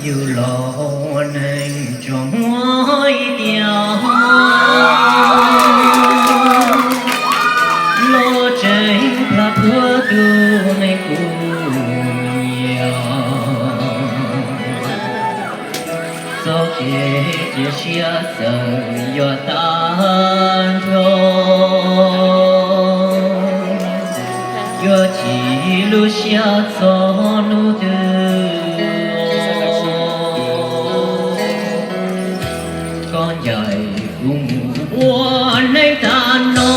Yug los ua neeg tsuas muaj ib tiag, los tseem plam puag tus neeg kuv nyiam. Txoj kev cia siab txawm yuav tag nrho, yuav chim lub siab txog hnub twg. Koj ncaim kuv mus ua neej tag no,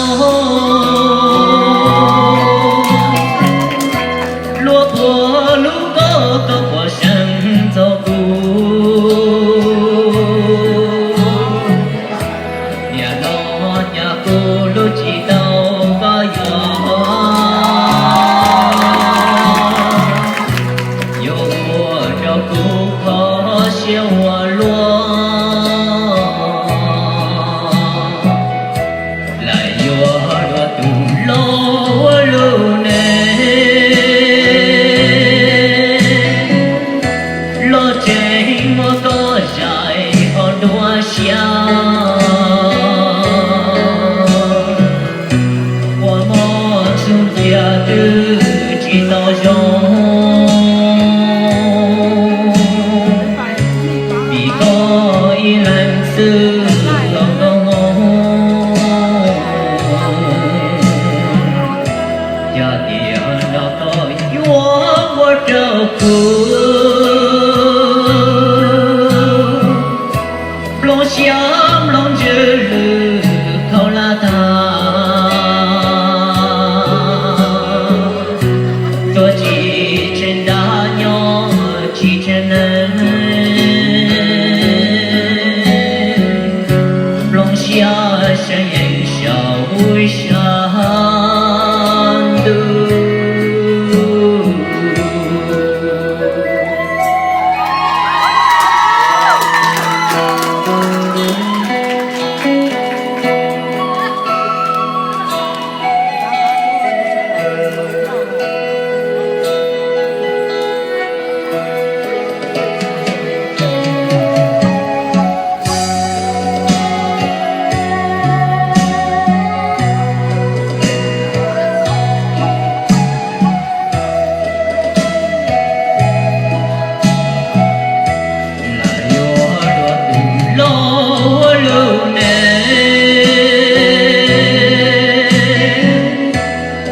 luag puag lub koj, koj puas seev txog kuv? Niaj no cas kuv hlub tsis tau koj, yuav, yuav ua rau kuv kho siab ua luaj. Lawv yuav luag tus hluas ua lub neej, los tseem muab koj zais ho nruab siab. Ua mob txhub nciab twb tsis tau zoo, vim koj ib leeg xwb los nkauj hmoob. Yog tias no koj yuav ua rau kuv nplooj siab nplooj ntsws lwm khau laj tag, tuag tsis tsheej nrab nyob tsis tsheej neeg, nplooj siab seev yees saum sab ntuj. Lawv yuav luag tus hluas ua lub neej,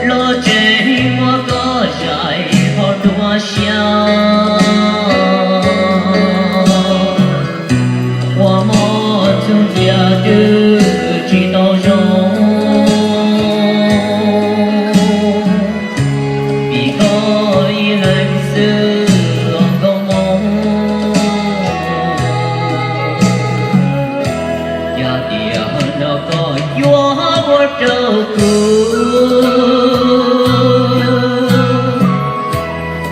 los tseem muab koj zais ho nruab siab. Ua mob txhub nciab twb tsis tau zoo, vim koj ib leeg xwb los nkauj hmoob. Yog tias no koj yuav ua rau kuv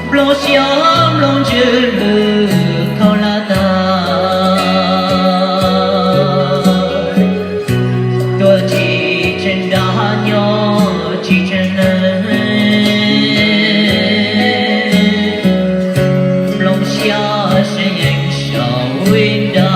nplooj siab nplooj ntsws lwm khau laj tag, tuag tsis tsheej nrab nyob tsis tsheej neeg, nplooj siab seev yees saum ntuj.